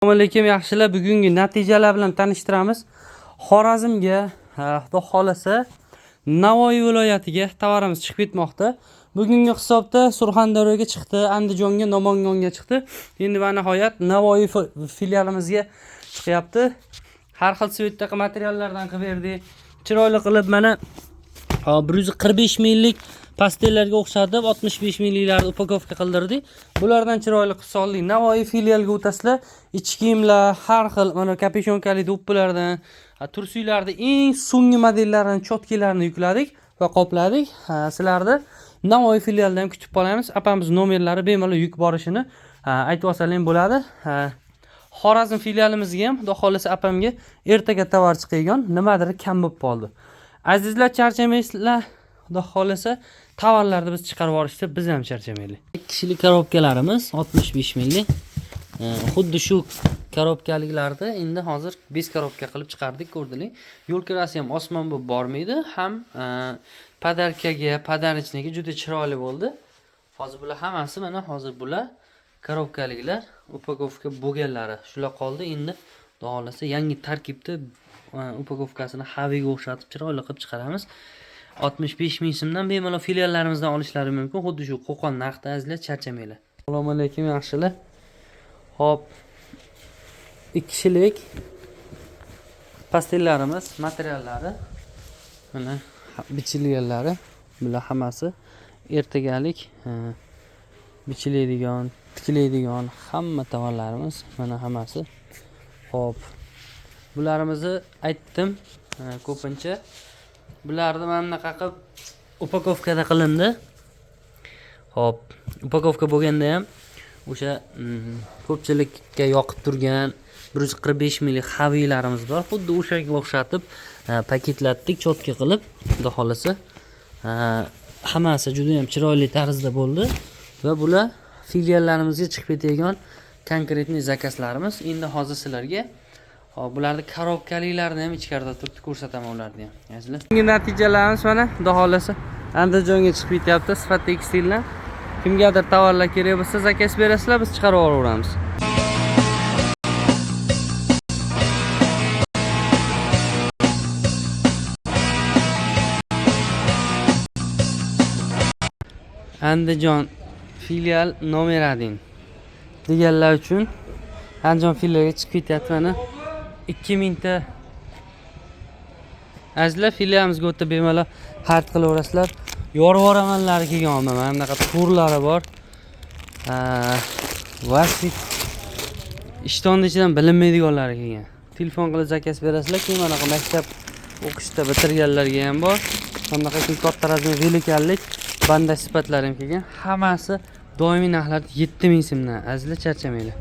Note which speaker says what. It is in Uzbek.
Speaker 1: Assalomu alaykum, yaxshilar. Bugungi natijalar bilan tanishtiramiz. Xorazmga, xudo xolasa, Navoiy viloyatiga tovarimiz chiqib ketmoqda. Bugungi hisobda Surxondaryoga chiqdi, Andijonga, Namangonga chiqdi. Endi va nihoyat Navoiy filialimizga chiqyapti. Har xil цвет dagi materiallardan qilib berdik. Chiroyli qilib mana 145 minglik постель larga o'xshatib 65 mingliklarni упаковка qildirdik. Bulardan chiroyli qilib soldik. Navoiy filialga o'tasizlar. Ich kiyimlar har xil mana капюшонка li do'ppilardan, trusilarni eng so'nggi modellarini, чётки larni yukladik va qopladik. Sizlarni Navoiy filialida ham kutib qolamiz. Apamiz nomerlari bemalol yuk borishini aytib olsalar ham bo'ladi. Xorazm filialimizga ham xudo xohlasa apamga ertaga tovar chiqadigan, nimadir kam bo'lib qoldi. Azizlar, charchamaysizlar. Xudo xohlasa tovarlarni biz chiqarib yuborishda biz ham charchamaylik. Ikki kishilik коробка larimiz 65 minglik. Xuddi shu коробка liklarni endi hozir 5 коробка qilib chiqardik, ko'rdinglar. Yo'l kirasi ham osmon bo'lib bormaydi, ham подарка ga, подарочный ga juda chiroyli bo'ldi. Hozir bular hammasi, mana hozir bular коробка liklar, упаковка bo'lganlari. Shular qoldi. Endi xudo xohlasa yangi tarkibda упаковка sini Haviga o'xshatib chiroyli qilib chiqaramiz. 65 ming so'mdan bemalol filiallarimizdan olishlari mumkin. Xuddi shu Qo'qon narxda, azizlar, charchamanglar. Assalomu alaykum, yaxshilar. Xo'p. Ikki kishilik постель larimiz, materiallari mana bichilganlari, bular hammasi ertagalik bichiladigan, tikiladigan hamma tovarlarimiz mana hammasi. Xo'p. Bularimizni aytdim, ko'pincha bularni mana bunaqa qilib упаковка da qilindi. Xo'p, упаковка bo'lganda ham o'sha ko'pchilikka yoqib turgan 145 minglik Haviylarimiz bor. Xuddi o'shanga o'xshatib paketlatdik, чётко qilib, xudo xohlasa. Hammasi juda ham chiroyli tarzda bo'ldi va bular filiallarimizga chiqib ketadigan конкретный заказ larimiz. Endi hozir sizlarga hop, bularni коробка liklarini ham ichkarida turibdi, ko'rsataman ularni ham. Azizlar. Bugungi natijalarimiz mana, xudo xohlasa, Andijonga chiqib ketyapti Sifat tekstildan. Kimgadir tovarlar kerak bo'lsa, заказ berasizlar, biz chiqarib yuboraveramiz. Andijon filial номер 1 deganlar uchun Andijon filialiga chiqib ketyapti mana 2000 ta. Azizlar, filialimizga o'tib bemalol xarid qilaverasizlar. Yorib yuboramanlari kelgan, mana bunaqa turlari bor. Vasit ishtonni ichidan bilinmaydiganlari kelgan. Telefon qilib заказ berasizlar, keyin manaqa maktab o'qishda bitirganlarga ham bor. Mana bunaqa keyin katta размер velikanlik bandaj sifatlari ham kelgan. Hammasi doimiy narxlarda 7000 so'mdan. Azizlar, charchamanglar.